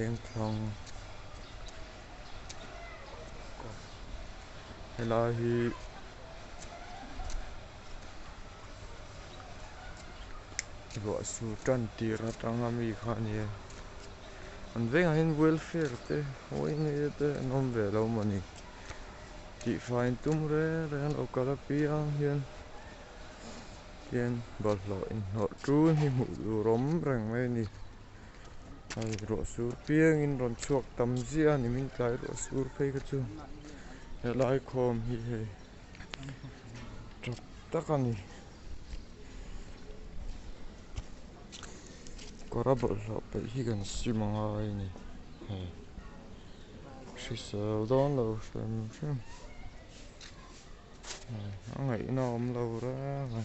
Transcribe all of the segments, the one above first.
Vengthlang helai hi ruah sur tan tir atanga mi kha a ni a an vengah hian welfare te uaine te an awm ve lo mawni tihfai an tum reng reng a lo kal apiang hian hian bawlhhlawh inhnawh ṭun hi hmuh tur awm reng mai a ni. Hei ruah sur piangin rawn chhuak tam ziah a ni min tlai ruah sur phei kha chu helai khawm hi hei tap tak a ni kawr a bawlhhlawh peih hi kan sim a ngai a ni hei hrisel dawn lo hrim hrim a ngaihna awm lo reng a.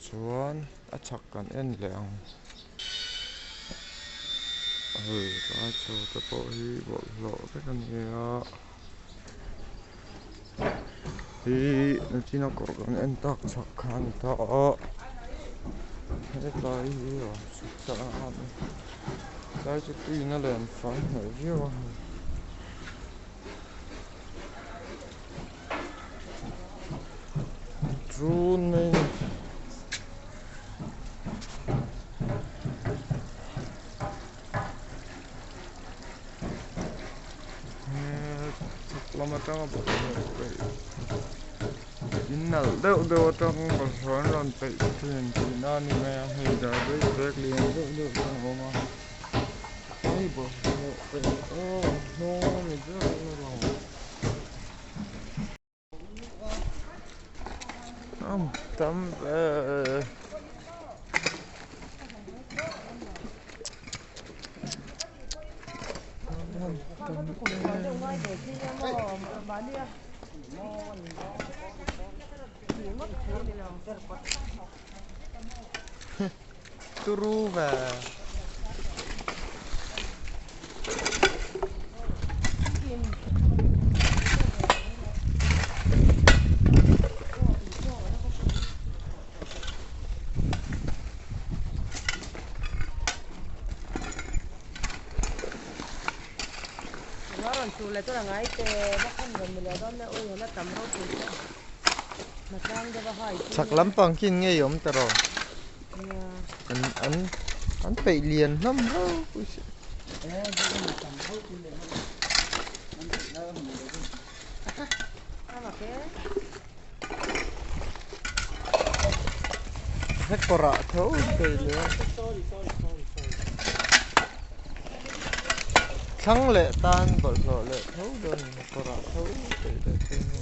Chuan a chhak kan en leh ang. Hei tlai chho te pawh hi bawlhhlawh vek a ni a. Hi nachina kawr kan en tak chhak kha a ni ta a. Hetlai hi a chhuk ta a ni. Tlai chu tuiin a len fai hmel viau a hei. Drone mai a ni. Chhak lam atanga bawlhhlawh peih in nalh deuh deuh atang bawlhhlawh an rawn peih thin tihna a ni mai a hei garbage bag lian deuh deuh te an awm a hei bawlhhlawh peih aw hnawng a ni ber in a lang. Tam ve. Turu ve. Chhak lampang khi in ngei awm ta rawh. An an an peih lian hlawm ropui si. He kawrah tho peih leh a. Thlang leh tan bawlhhlawh leh tho dawn a ni kawrah tho peih leh thei a ni.